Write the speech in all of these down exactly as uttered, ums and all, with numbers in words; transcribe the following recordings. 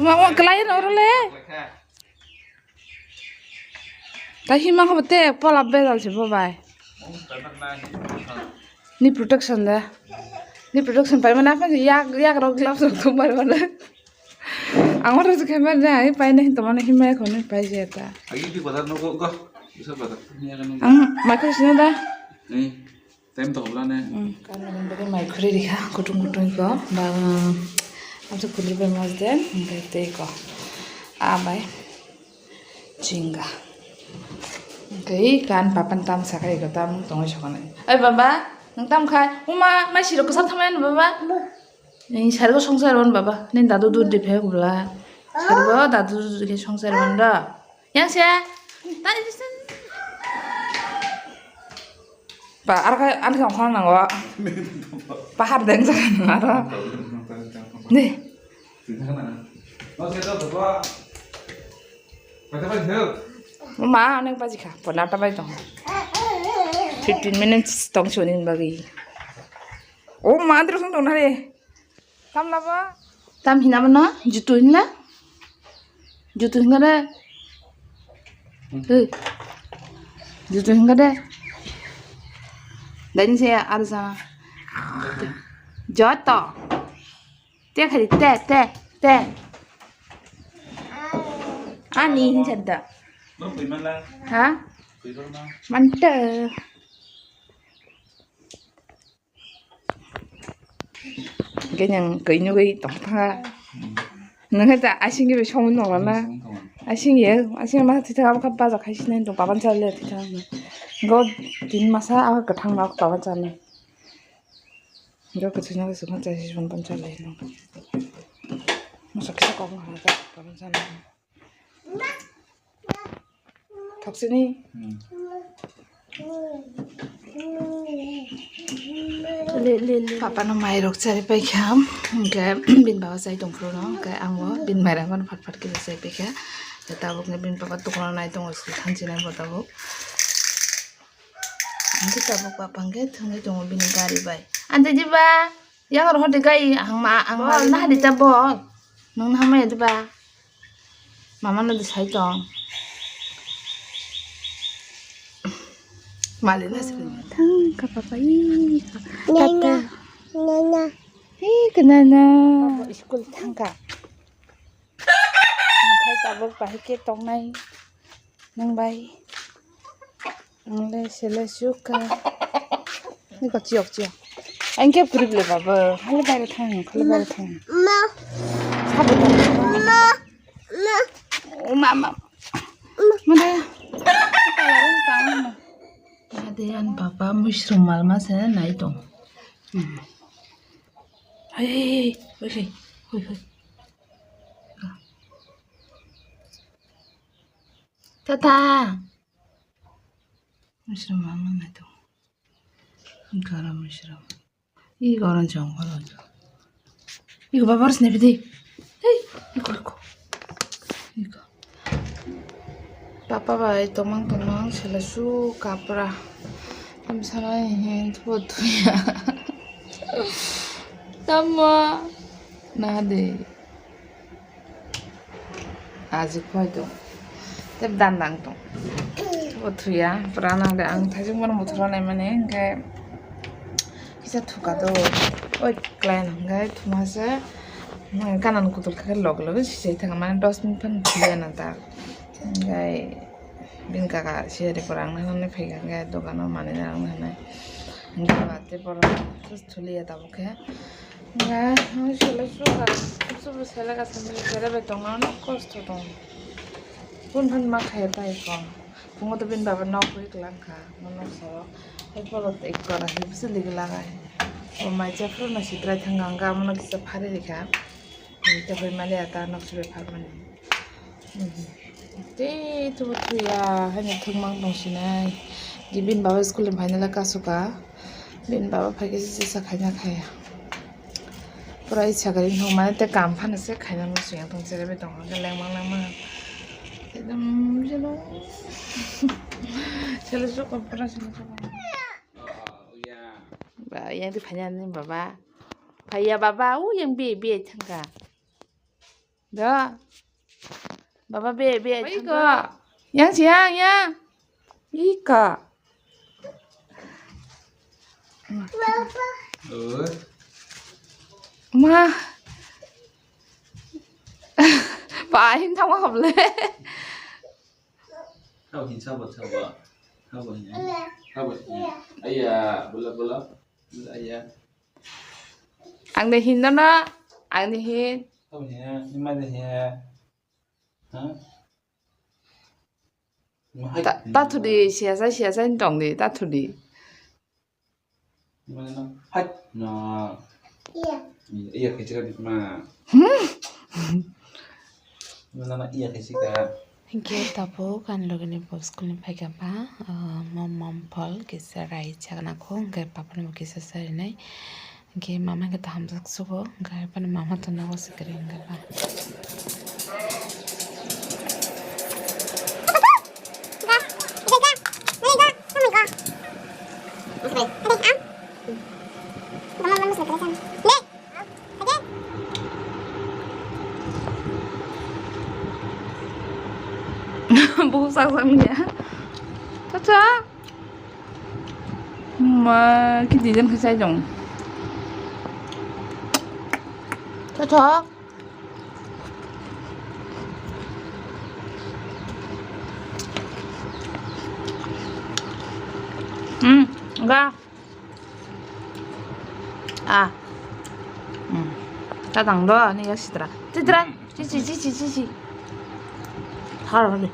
Mama kelai no role. Tei hima khe bo tei pola bejal se bo bai. Ni protection de. Ni protection pai mana apa yak yak rok gloves rok thum bai mana. Ang oro se khe mana ai pai nai to mana hima kho ni pai je ta. Agi di bazar no go go. Bisa bazar. Ang mai kho sino da. Ni time to bla ne. Kan bagwi mai khuri rikha kutung kutung ko ba. Amsa khuri bai mas den hingke tei ko. A bai. Chinga. Hingke kan papan tam sakai ko tam tongoi sokonai. Ai baba, nang tam khai. Uma mai siro kosar thamai baba. Ni sargo songsar on baba. Ni dadu dur di phek bla. Sargo dadu dur di songsar on da. Yang se. Tadi bisa. Pa ar ka an ka khon nango. Pahar deng sa nango. Ni. Ma, onek baji kha, pon atta bai tong. Fifteen minutes tong chuni bagwi. O ma, andro sung tong nare. Tam labo? Tam hinabo no? Jutu hinla? Jutu hinga de? Hei. Jutu hinga de? Dani se arja. Joto. Te khali te, te, te. Ani hinchadda. Ha? Manta. Kanyang kainugwi tongtha. Nangkhe ta asing khe songwi nongla na. Asing ye, asing ma thitha abkha baja khaisi nai tong paban chale thitha. Go tin masa aba kathang ma paban chale. Go kathina sukha chai sukha paban chale. Masa kisa kok ma paban chale. Thoksini. Papano mairok chari paikha, hingke bini baba chai tongphuru no, hingke ang bo bini mairang no phat phat khe chai paikha. Tabuk ni bini baba tokno nai tongo, school thanchi nai bo tabuk. Hingke tabuk papa hingke thangwi tongo bini gari bai. Ante diba, yang rohor de gai, ang ma, ang ma na hadi ta bol. Nang na hamya diba? Mama no de sai tong. Mali na sri. Thang ka papa i. Nana. Tata. Nana. Hi ka nana. Papa school thang ka. Khai tabuk bahai ke tongnai. Nang bai. Ang le sele suka. Ni ko chiok chiok. Ang kep kurip le baba. Khale bare thang, khale bare thang. Ma. Sabo thang. Ma. Ma. O ma ma. Ma da. Ade an baba mushroom mal ma se nai tong. Hmm. Hai hai hai. Hoi hai. Hoi hoi. Tata. Mushroom mama na to. Garam mushroom. I garam jong garam jong. Iko babar sne bidi. Hey, iko iko. Iko. Papa bai tomang tomang sela su kapra. Am sana hen tu tu ya. Tama. Na de. Aji khoi tong. Tei dan dang tong. Bo thuya, pura nang de ang thajik mano bothoro nai mani, hingke kisa thuka do. Oi, klai nang gai thuma se. Nang kanan kutul khe log log sijai thang mani dos minute phan thuya nang ta. Hingke bini kaka siyari pura ang nang nang phai kha hingke dogano manui nang nang nai. Hingke ba tei borok thuliya tabuk khe. Ba, ang sele suka, subu sele ka sambil sele bai tong, ano kosto tong. Kun phan ma khaya tai ko. Pungo to bin baba nok hui klang kha, mono so. Hai polo ek kora hai bisi ligi lagai. O mai cha phuru na sitrai thang ganga, mono kisa phari rikha. Ni to hoi mali ata nok sube phar mani. Tei tubu thuya, haino thwngmang tong sinai. Di bini baba school ni phainala kasuka. Bini baba phaikhe se jesa khaina khaya. Pura icha gari thwngmani tei kam phano se khaina muchung ya tong cherebe tong khe lengmang lengmang. Ekdom jeno. Sele sukha pura sele sukha. Ba, yang di phaiya ni baba. Phaiya baba, u yang bi bi thangka. Da. Baba be be. Iko. Yang siang ya. Iko. Oi. Ma. Ba hin thang ma khable. Habo hin sabo sabo. Habo hin. Habo hin. Aya, bola bola. Aya. Ang de hin no no. Ang de hin. Habo hin. Ima de hin. Ta, ta thudi, siya sai, siya sai tong di, ta thudi. Hai, no. Iya. Iya, kecil kan, ma. Mana, iya, kecil kan. Hingke tabuk ani loge ni bo school ni phaikha ba, ah, mom, mom phol kisa rai chakna kho, hingke papa ni bo kisa sarinai. Hingke mama hingke ta hamjak sugo, hingke haipano mama to nogo se kwrwi hingke ba. Buku sak sak liya. Chacha. Ma, ki design khe chai dong. Tho, tho. Hmm, ga. Ah. Hmm. Ta dang do, ni ya sitra. Sitra. Chichi, chichi, chichi. Har hali.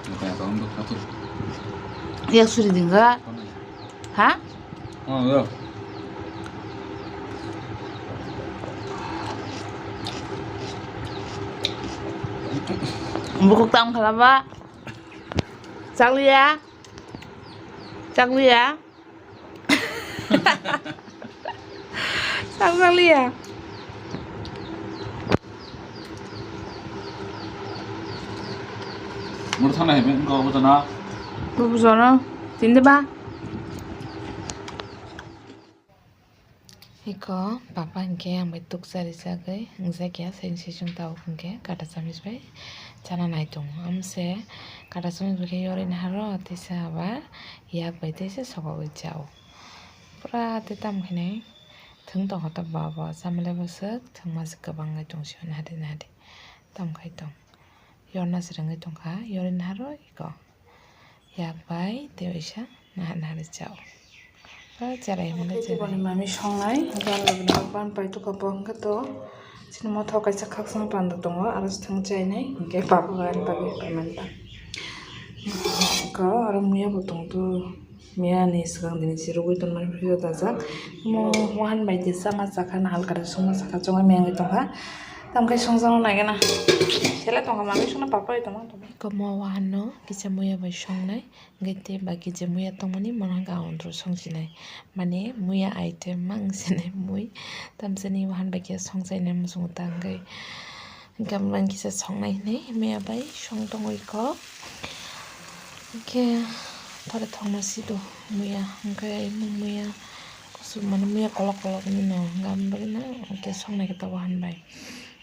Apa ya, kawan tuh, satu. Ya, suri dingga. Kawan ya? Ha? Oh, ya. Bukuk tang khala ba. Chakliya. Chakliya. Sak sak liya. Mur thana hebe ko bujana. Ko bujana. Tinde ba. Iko papa hinkhe ang bai tukcha rijagwi wngjakya, saichung saichung tabuk hinkhe kata chamis bai chana nai tongo. Amse kata chamis bai khe yorwi naharo, teisa aba yak bai teisa sogogwi chao. Pura tei tamo khe nai thwng tongkha ta baba, chamalai bwswk thwngma se kwbangwi tongsi hwnwi hadi hadi tamo khai tong. Yorna se rwngwi tongkha, yorwi naharo iko. Yak bai tei waisa nahar nahar chao. Ba cherai hwnwi cherai. Mami songnai, gan logni ban pai tukha bo hwnkhe to chini mothok kaisa khakchangma panda tongo, aro se thang chainai, hinkhe baba gan bagwi paiman ta. Ko aro muya bo tong tu, miya ni swkang dini si rugwi tonmani philyo dajak. Mo wahan bai tisa ma chakha, nahal kare songma chakha, chongma mengwi tongkha. Tamkhe songjakno naigana. Sele tongkha, mami songna papa bai tongma tongma. Komo wahanno kisa muya bai songnai. Hwnkhe tei ba kije muya tongmani mono hwnkhe ang ondro songsinai. Mane muya item ma wngsinai mui. Tamsani wahan bai khe songchainai muchungo ta hwnkhe. Hwnkhe ang kisa songnai hinwi muya bai song tongwi kok. Hwnkhe thore thongma sido muya. Hwnkhe muya kusuk mane muya kolok kolok hinwi no hwnkhe ang bagwino hwnkhe songnai khe ta wahan bai.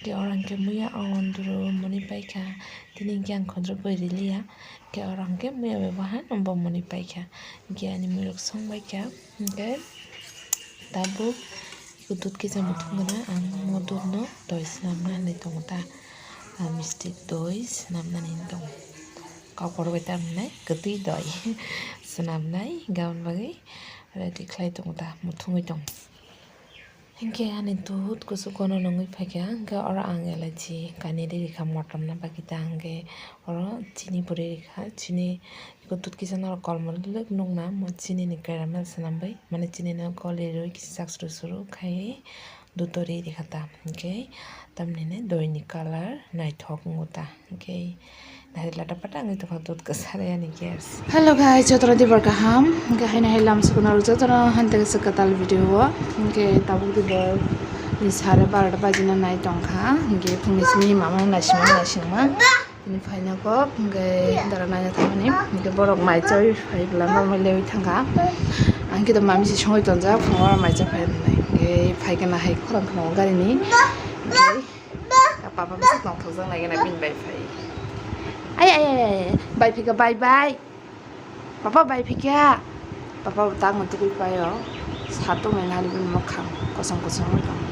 Hwnkhe oro hwnkhe muya ondro muni paikha. Tini hwnkhe ang khonjok bai riliya. Hwnkhe oro hwnkhe muya bai wahan bo muni paikha. Hwnkhe ani muirok song baikha. Hwnkhe tabuk iko dudh kisa muthung gana ang mo dudhno doi swnamna hinwi tongo ta. Ah, misti doi swnamnani hinwi tongo. Kokor bai ta hinwi kwtwi doi swnamnai hwnkhe aboni bagwi ready khlai tongo ta, muthungwi tongo. Hwnkhe ani dudh kuchukono nungwi phaikha, hwnkhe oro ang elaichi kainwi rikha motomna bagwi ta, hwnkhe oro chini bo rikha, chini iko dudh kisa norok kolmorok nungna, mo chini ni caramel swnamwi, mane chini no goli rwi kisa sak suru suru khai dudh o ri rikha ta, hwnkhe tamni hwnwi doi ni colour naithok wngo ta. Hwnkhe nahari lata pata wngwi tongkha dudh kwchar yani gas. Hello guys, jotono dibar kaham. Hwnkhe haino hai lam sukuna rok jotono hantega se kwtal video o. Hwnkhe tabuk dibar ni sare barota bajina nai tongkha. Hwnkhe phungni simi mama naisingma naisingma. Tini phaina kok hwnkhe dara naina thangmani. Hwnkhe borok mai chawi phai bwla normal lewi thangkha. Ang khe to mami se songwi tonjak phungo mai cha phai rwnai. Hwnkhe phaikhe na hai khorang khorang gari ni. Hwnkhe Papa bwswk tongthokjak nai gana bini bai phai. Ai, ai, ai, ai, bai phika, bai, bai. Papa bai phika. Papa bo tangma tubui paio. Sa tongmani nani bini mwkhang kosong kosong oi tong.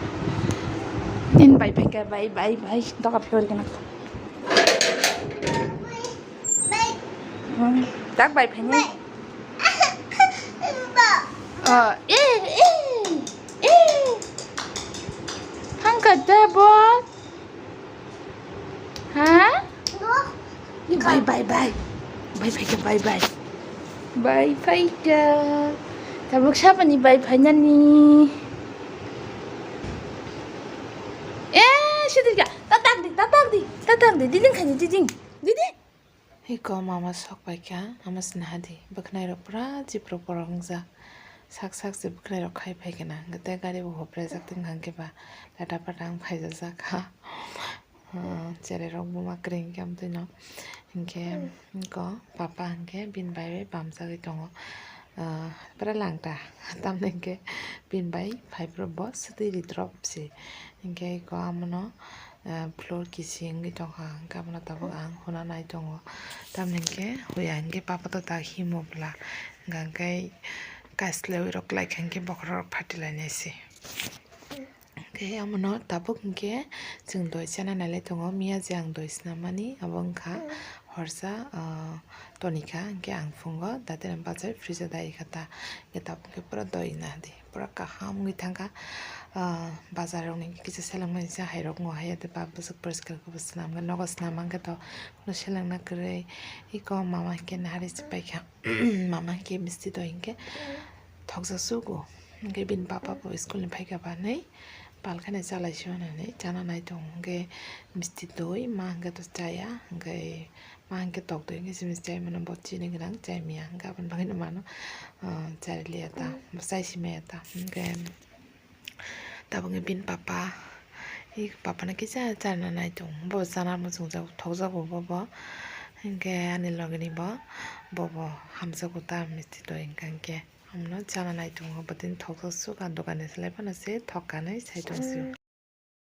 Nini bai phika, bai, bai, bai. Doga phiyori gana. Hmm, tak bai phani. Oh, eh, eh, eh. Hangka debot. Ha? Bye, bye, bye. Bye, bye, bye, bye. Bye, bye, ka. Tabuk sabani bye, bye, nani. Eh, sudirga. Tatak di, tatak di, tatak di. Diding khani, diding. Diding. Iko mama sok paikha, ama sinaha di. Bwkhwnai rok pura chip rok borok wngjak. Sak sak se bwkhwnai rok khai phaikhe na. Hwnkhe tei gari bo hoprejak tongkha hwnkhe ba lata pata wng phaijajak ha. Ah, cherai rok buma kwrwi hwnkhe amtwi no. Hwnkhe iko papa hwnkhe bini bai bai bamjagwi tongo. Ah, pura langta. Tamni hwnkhe bini bai phai phuru bo swtwi ridrop se. Hwnkhe iko amono ah, floor kisi wngwi tongkha, hwnkhe abono tabuk ang huna nai tongo. Tamni hwnkhe huya hwnkhe papa to ta himo bwla, hwnkha hwnkhe kaislawi rok klaikha hwnkhe bokhorok rok phatilainai se. Hwnkhe amono tabuk hwnkhe chwng doi chana nailai tongo, miya je ang doi swnam mani abo wngkha horsa, ah, tonika, hwnkhe ang phungo datirem bachai fridge o dai kha ta, hwnkhe tabuk hwnkhe pura doi na di. Pura kaham wngwi thangkha, ah, bazar rokni kisa seleng mani se hai rok wng hai ya tei ba bwswk poriskar khe bo swnam khe nogo swnam mankhe to seleng na kwrwi. Iko mama hinkhe nahari se paikha, mama hinkhe misti doi hinkhe thokjak sugo, hinkhe bini papa bo school ni phaikha ba hinwi palkhani chalai se mani hinwi chana nai tongo, hinkhe misti doi ma hinkhe to chaya hinkhe. Ma hinkhe tok doi hinkhe simi chai mano bo chini gwnang chai miya hinkhe aboni bagwino mano, ah, chari liya ta, bo chai si maya ta. Hinkhe tabuk bini papa, i papa no kisa charina nai tongo, bo chana muchungjak thokjago bo bo. Hinkhe ani logini bo, bo bo hamjago ta misti doi hinkha hinkhe. Amno chana nai tongo, bwtwini thokjak suk, ang dukani se lai phano se thok kanwi sai tong sio.